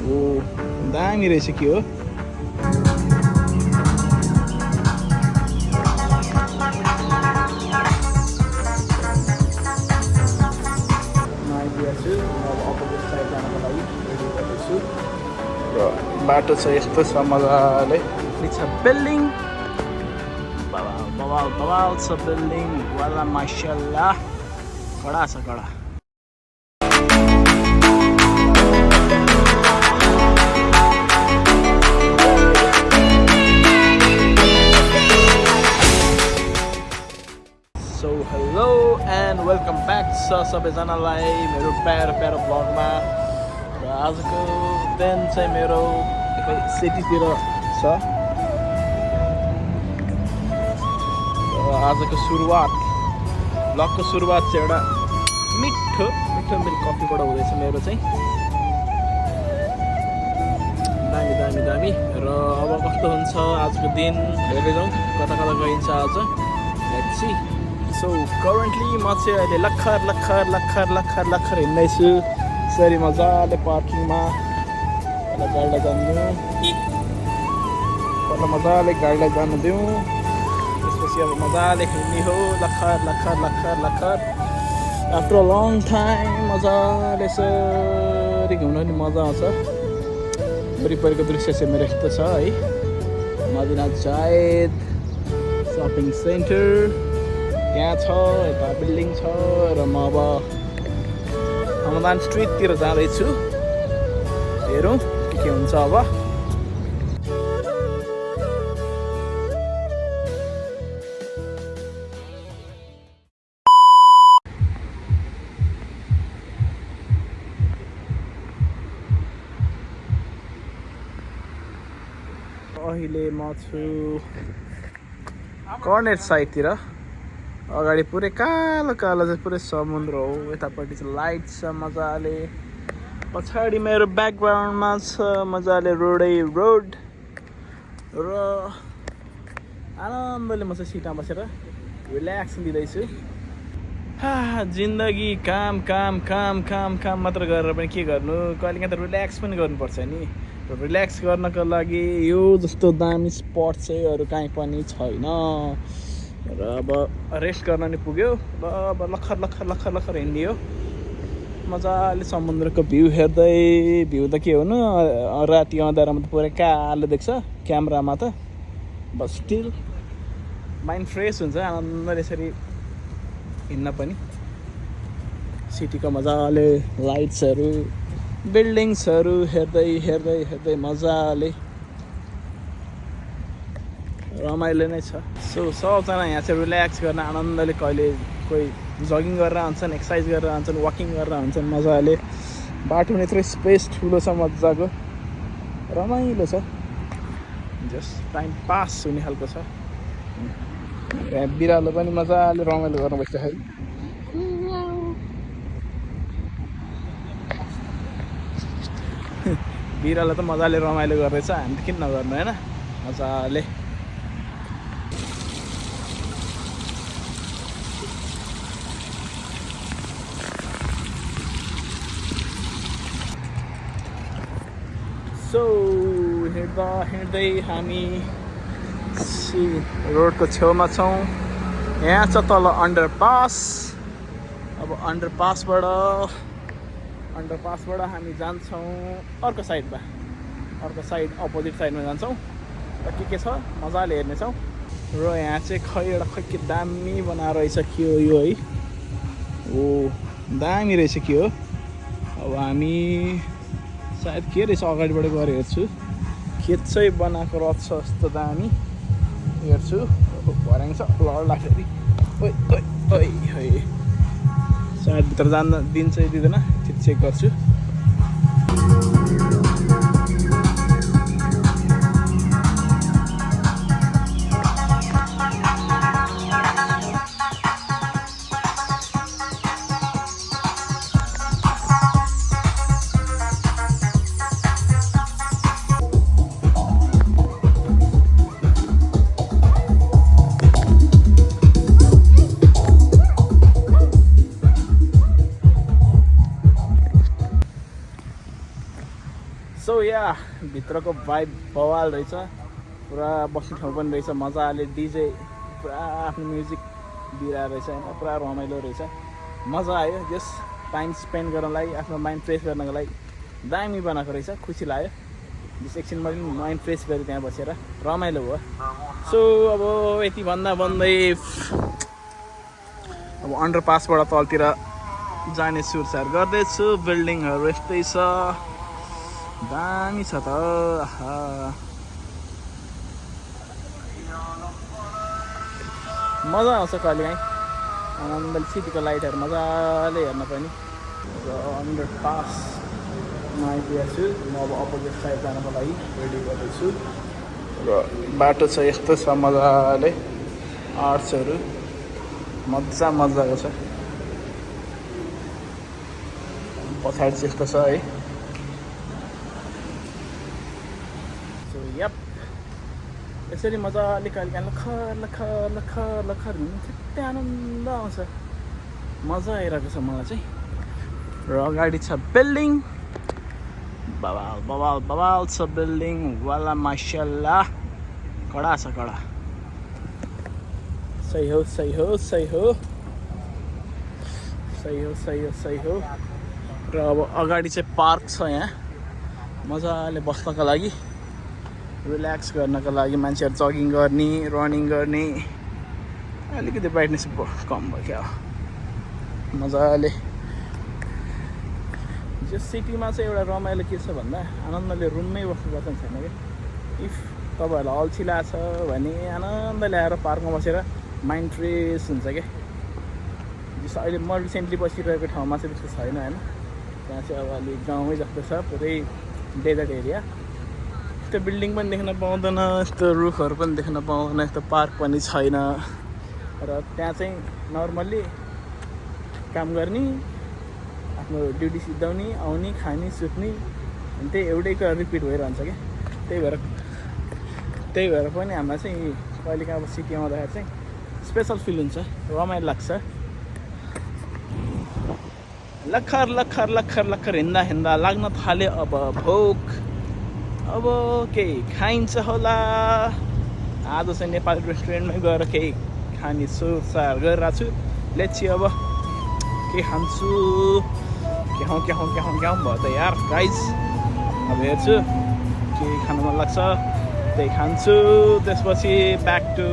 ओ दामी रहेछ के हो। बाटो छ यस्तो छ मजाले छ बिल्डिङ बवाल छ बिल्डिङ वाला माशाल्लाह कडा छ कडा। So hello and welcome back छ सबैजनालाई मेरो प्यारो ब्लगमा। र आजको दिन चाहिँ मेरो सिटीतिर छ। आजको सुरुवात ब्लगको सुरुवात चाहिँ एउटा मिठो मिल्क कफीबाट हुँदैछ मेरो चाहिँ। दामी र अब कस्तो हुन्छ आजको दिन हेर्दै जाउँ कता गइन्छ आज। Let's see. सो करेन्टली म चाहिँ अहिले लखर हिँड्दैछु यसरी मजाले पार्किङमा। गाडीलाई जानु दिउँ त्यसपछि अब मजाले हिँड्ने हो लखर। आफ्टर अ लङ टाइम मजाले यसरी घुम्न नि मजा आउँछ। वरिपरिको दृश्य चाहिँ मेरो यस्तो छ है। मदिना जायद सपिङ सेन्टर त्यहाँ छ, यता बिल्डिङ छ र म अब हमदान स्ट्रिटतिर जाँदैछु। हेरौँ के हुन्छ अब। अहिले म छु कर्नेट साइडतिर। अगाडि पुरै कालो चाहिँ पुरै समुद्र हो। यतापट्टि चाहिँ लाइट छ मजाले। पछाडि मेरो ब्याकग्राउन्डमा छ मजाले रोड र आनन्दले म चाहिँ सिटमा बसेर रिल्याक्स लिँदैछु। जिन्दगी काम मात्र गरेर पनि के गर्नु, कहिलेकाहीँ त रिल्याक्स पनि गर्नुपर्छ नि। रिल्याक्स गर्नको लागि यो जस्तो दामी स्पट चाहिँ अरू कहीँ पनि छैन। र अब रेस्ट गर्न नि पुग्यो। अब लखर हिँडियो मजाले समुद्रको भ्यू हेर्दै। भ्यू त के हुनु, राति अँध्यारोमा त पुरै कालो देख्छ क्यामेरामा त। बट स्टिल माइन्ड फ्रेस हुन्छ आनन्दले यसरी हिँड्न पनि। सिटीको मजाले लाइट्सहरू बिल्डिङ्सहरू हेर्दै मजाले रमाइलो नै छ। सो सबजना यहाँ चाहिँ रिल्याक्स गर्न आनन्दले कहिले कोही जगिङ गरेर हुन्छन्, एक्सर्साइज गरेर हुन्छन्, वाकिङ गरेर हुन्छन् मजाले। बाटोमा यत्रो स्पेस ठुलो छ मजाको रमाइलो छ। जस्ट टाइम पास हुने खालको छ। यहाँ बिरालो पनि मजाले रमाइलो गर्न बस्दाखेरि बिरालो त मजाले रमाइलो गर्दैछ। हामी त किन नगर्नु होइन मजाले। सो हिँड्दै हामी रोडको छेउमा छौँ। यहाँ छ तल अन्डरपास। अब अन्डरपासबाट हामी जान्छौँ अर्को साइड अपोजिट साइडमा जान्छौँ। र के छ मजाले हेर्नेछौँ। र यहाँ चाहिँ खै के दामी बनाएर रहेछ के हो यो है। ओ दामी रहेछ के हो। अब हामी सायद के रहेछ अगाडिबाट गएर हेर्छु। के चाहिँ बनाएको रथ छ यस्तो दामी हेर्छु। भर्याङ छ लड लाग्दाखेरि सायद भित्र जान दिन्छ दिँदैन त्यो चेक गर्छु। सो या भित्रको भाइब बवाल रहेछ, पुरा बस्ने ठाउँ पनि रहेछ, मजाले डिजे पुरा आफ्नो म्युजिक दिइरहेको रहेछ होइन, पुरा रमाइलो रहेछ, मजा आयो। जस टाइम स्पेन्ड गर्नलाई, आफ्नो माइन्ड फ्रेस गर्नको लागि दामी बनाएको रहेछ, खुसी लाग्यो। जस एकछिन मैले माइन्ड फ्रेस गरेँ त्यहाँ बसेर, रमाइलो भयो। सो अब यति भन्दा भन्दै अब अन्डरपासबाट तलतिर जाने सुरसार गर्दैछु। बिल्डिङहरू यस्तै छ, दामी छ त। मजा आउँछ कहिलेकाहीँ आनन्दले सिटीको लाइटहरू मजाले हेर्न पनि। र अन्डरपासमा आइपुगेको छु म, अब अपोजिट साइड जानको लागि रेडी गर्दैछु। र बाटो छ यस्तो छ, मजाले आर्ट्सहरू मजाको छ। पछाडि चाहिँ यस्तो छ है। सो यप, यसरी मजाले कहिलेकाहीँ लखर हुनु त्यस्तै आनन्द आउँछ, मजा आइरहेको छ मलाई चाहिँ। र अगाडि छ बिल्डिङ, बवाल छ बिल्डिङ वाला, माशाल्लाह कडा छ कडा। सही हो। र अब अगाडि चाहिँ पार्क छ, यहाँ मजाले बस्नको लागि, रिल्याक्स गर्नको लागि, मान्छेहरू जगिङ गर्ने, रनिङ गर्ने। अलिकति ब्राइटनेस कम भयो क्या, मजाले। जो सिटीमा चाहिँ एउटा रमाइलो के छ भन्दा, आनन्दले रुममै बस्नुपर्छ छैन क्या। इफ तपाईँहरूलाई अल्छी लाग्छ भने आनन्द ल्याएर पार्कमा बसेर माइन्ड फ्रेस हुन्छ क्या। जस्तो अहिले म रिसेन्टली बसिरहेको ठाउँमा चाहिँ त्यस्तो छैन होइन, त्यहाँ चाहिँ अब अलिक गाउँमै जस्तो छ, पुरै डेजर्ट एरिया। यस्तो बिल्डिङ पनि देख्न पाउँदैन, यस्तो रुखहरू पनि देख्न पाउँदैन, यस्तो पार्क पनि छैन। र त्यहाँ चाहिँ नर्मल्ली काम गर्ने, आफ्नो ड्युटी सिद्धाउने, आउने, खाने, सुत्ने, अनि त्यही एउटैको रिपिट भइरहन्छ क्या। त्यही भएर पनि हामीलाई चाहिँ कहिलेकाहीँ अब सिटीमा आउँदाखेरि चाहिँ स्पेसल फिल हुन्छ, रमाइलो लाग्छ। लखर हिँड्दा लाग्न थाल्यो अब भोक, अब केही खाइन्छ होला। आज चाहिँ नेपाली रेस्टुरेन्टमै गएर केही खाने सुरसार गरिरहेको छु। लेट्स सी अब के खान्छु, के खाउँ भयो त यार गाइज। अब हेर्छु के खानु मन लाग्छ त्यही खान्छु, त्यसपछि ब्याक टु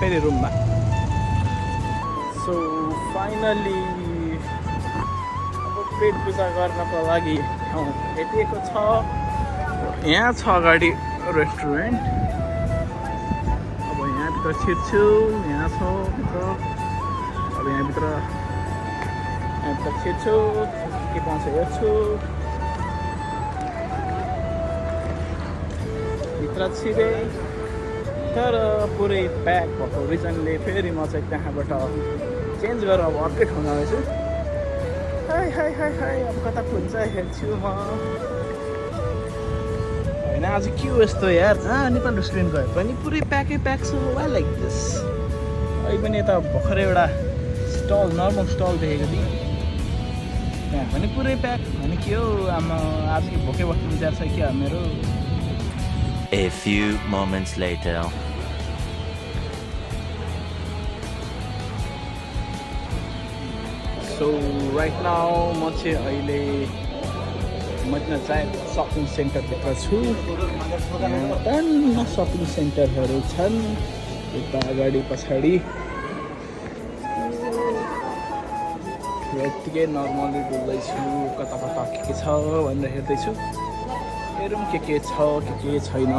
फेरि रुममा। सो फाइनली अब पेट पूजा गर्नको लागि ठाउँ भेटिएको छ। यहाँ छ अगाडि रेस्टुरेन्ट, अब यहाँभित्र छिर्छु। यहाँ छ भित्र, अब यहाँभित्र छिर्छु, के पाउँछ हेर्छु। भित्र छिरे, तर पुरै प्याक भएको रिजनले फेरि म चाहिँ त्यहाँबाट चेन्ज गरेर अब अर्कै ठाउँ जाँदैछु। हाई अब कता पुग्छ हेर्छु म। होइन आज के हो यस्तो यार, जहाँ नेपाल रेस्टुरेन्ट गयो पनि पुरै प्याक छ। Why like this. अहिले पनि यता भर्खरै एउटा स्टल, नर्मल स्टल देखेको थिएँ, त्यहाँ पनि पुरै प्याक। अनि के हो आमा, आज कि भोकै बस्नु विचार छ क्या मेरो। A few moments later. So right now म चाहिँ अहिले मदीना जायद सपिङ सेन्टरभित्र छु। टन्न सपिङ सेन्टरहरू छन् यता अगाडि पछाडि। यत्तिकै नर्मली डुल्दैछु, कता के छ भनेर हेर्दैछु, हेरौँ के छ के छैन।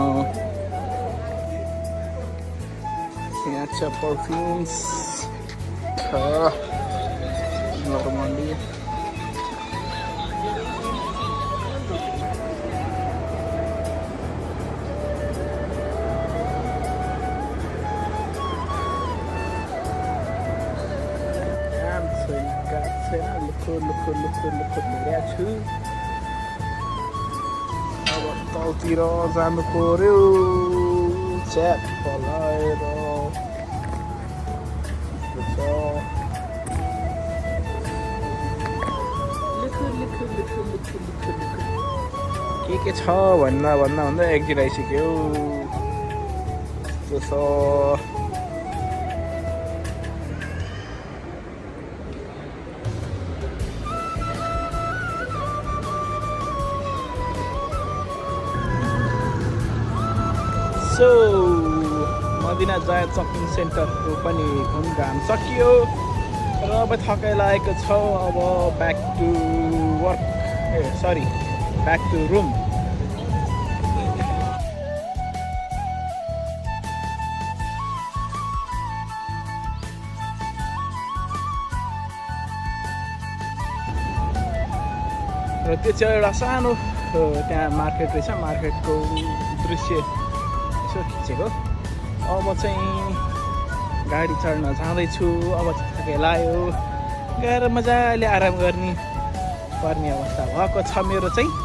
यहाँ छ पर्फ्युम्स छ नर्मली। लुक्क हेरेको छु। अब तलतिर जानु पर्यो, च्याप पलाएर के छ भन्दा एक्जिट आइसक्यो त्यसो सो मदिना जायद सपिङ सेन्टरको पनि घुमघाम सकियो र अब थकाइ लागेको छ अब back to work back to room र त्यो चाहिँ एउटा सानो त्यहाँ मार्केट रहेछ मार्केटको दृश्य यसो खिचेको अब चाहिँ गाडी चढ्न जाँदैछु अब थकाइ लाग्यो गएर मजाले आराम गर्ने पर्ने अवस्था भएको छ मेरो चाहिँ